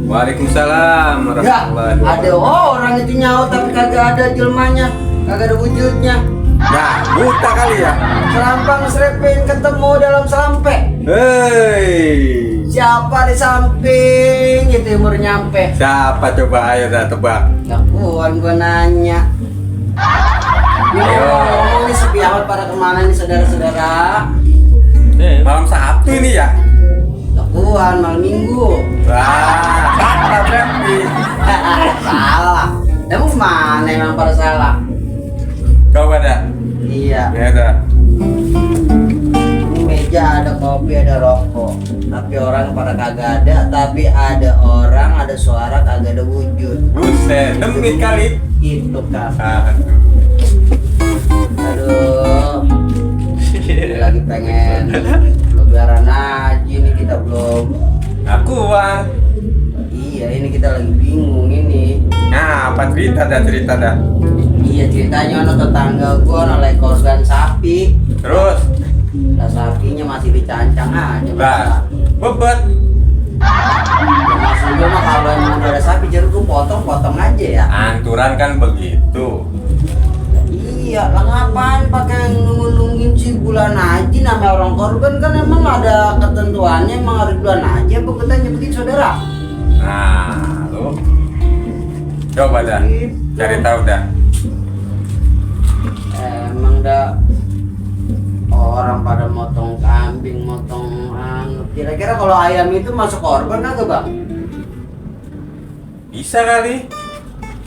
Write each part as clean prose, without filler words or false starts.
Waalaikumsalam warahmatullahi Ada wabarakatuh. orang itu nyawa tapi kagak ada jelmanya, kagak ada wujudnya. Nah, buta kali ya. Selampang serepin ketemu dalam selampe. Hei, Siapa di samping itu umur nyampe? siapa coba, ayo dah tebak. Lakuan gua nanya. Ini Ayo. ngomong nih sepi amat pada kemana nih saudara-saudara? Malam Sabtu ini ya. Lakuan malam minggu. Wah, salah berarti. Salah. Emang mana emang pada salah? Coba dah. Iya. Ya dah. Ini meja ada kopi ada rokok. Tapi orang pada kagak ada. Tapi ada orang ada suara kagak ada wujud. Buset, demit kali. Itu kan. Aduh. Aduh. Ini lagi pengen lebaran aja nih kita belum. Akuan. Iya ini kita lagi bingung ini. Nah, apa cerita dah. Iya ceritanya ono tetangga gua ono korban sapi. Terus, Nah, sapinya masih dicancang aja. lah, bebet. Maksud gua mah kalau emang udah ada sapi jeruk gua potong aja ya. Anturan kan begitu. Iya, lah ngapain pakai nungguin si bulan haji namanya orang korban kan emang ada ketentuannya emang harus bulan haji apa katanya begitu saudara? Nah, lu coba dah, cari tahu dah. Emang dah orang pada motong kambing, motong kira-kira kalau ayam itu masuk korban kagak bang? Bisa kali,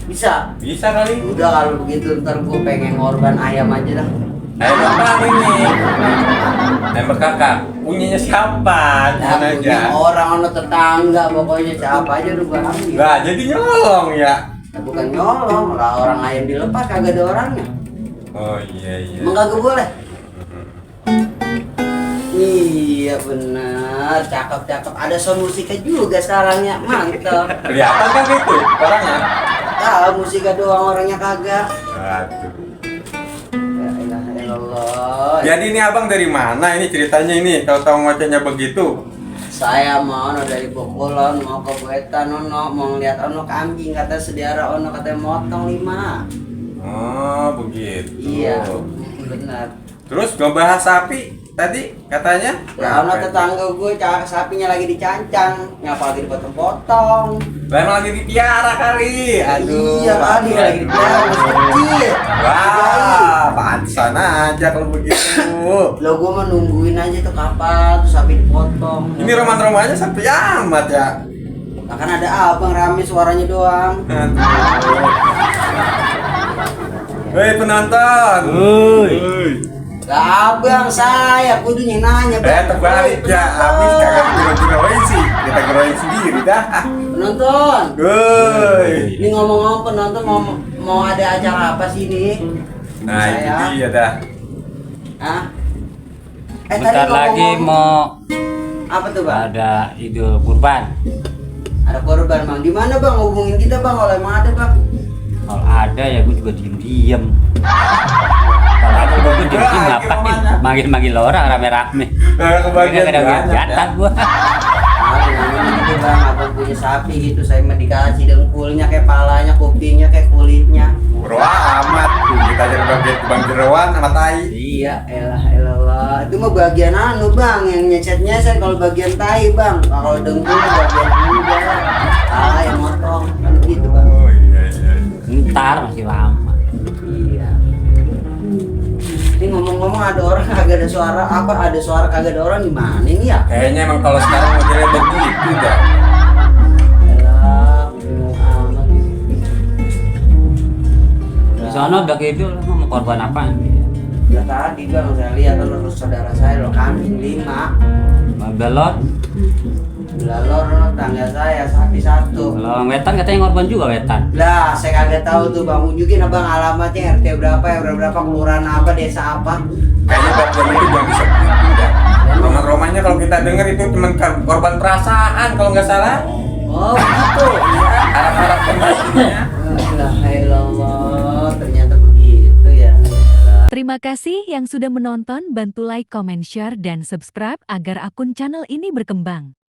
Bisa. bisa kali. Udah kalau begitu ntar gue pengen korban ayam aja dah. Ayo bang ini, nembak kakak. Punyanya siapa? Nah, Mana punya aja? orang ono tetangga pokoknya siapa aja udah gue ambil. Lah, jadi nyolong ya. Nah, bukan nyolong lah orang ayam dilepas kagak ada orangnya. Oh iya. Emang kagak boleh? Iya benar, cakep. Ada sound musiknya juga sekarang ya, mantap. Kelihatan kan itu orangnya? Tahu musika doang orangnya kagak. Aduh. Ya ilaha illallah. Jadi ini abang dari mana ini ceritanya ini? Tahu-tahu ngocehnya begitu? Saya mau dari Bokolon mau ke Wetan ono mau ngeliat ono kambing kata sediara ono katanya motong 5. Oh begitu. Iya, benar. Terus ngebahas sapi tadi katanya? Ya ono tetangga gue sapinya lagi dicancang, ngapa lagi dipotong-potong. Lah emang lagi dipiara kali. Aduh. Iya kali lagi dipiara masih kecil. Wah, pantesan aja kalau begitu. Lo gue mau nungguin aja tuh kapan tuh sapi dipotong. Ini roman-romannya sampai amat ya. Nah, kan ada abang rame suaranya doang. Hei penonton. Lah abang saya kudunya nanya bang. Terbalik ya. Habis kagak geroin sih. Kita geroin sendiri dah. Penonton. Woi. Ini ngomong-ngomong penonton mau ada acara apa sih ini? Nah, itu dia dah. Hah? Bentar lagi mau apa tuh bang? ada Idul Kurban. Ada korban bang. Di mana bang? Hubungin kita bang kalau emang ada bang. Kalau ada ya gue juga diem. Kalau ada gue diem ngapain? Manggil orang rame-rame. Kebagian Ini ada jatah gue. Gitu bang, abang punya sapi gitu, saya mah dikasih dengkulnya, kayak palanya, kupingnya, kayak kulitnya. Bro amat. Kita jadi bagian bang jeroan sama tai. Iya, elah. Itu mah bagian anu bang, yang nyecet kalau bagian tai bang. Kalau dengkulnya bagian juga. Pala yang motong, kan gitu bang. Oh iya. Ntar masih lama. Iya. Ini ngomong-ngomong ada orang kagak ada suara, apa ada suara kagak ada orang gimana ini ya? Kayaknya emang kalau sekarang modelnya begitu dah. Elah, bingung amat. Di sana udah gitu lah mau korban apa? Ya tadi bang saya lihat terus saudara saya lo kambing 5. Belot. Lalor tangga saya sapi 1. Kalau wetan katanya korban juga wetan. Lah saya kagak tahu tuh bang, unjukin abang alamatnya RT berapa ya berapa kelurahan apa desa apa. Kayaknya bagian itu jangan bisa begitu dah. Roman-romannya kalau kita denger itu cuma korban perasaan kalau nggak salah. Oh gitu. Harap-harap kembalinya. La ilaha illallah, ternyata begitu ya. Terima Terima kasih yang sudah menonton, bantu like, comment, share, dan subscribe agar akun channel ini berkembang.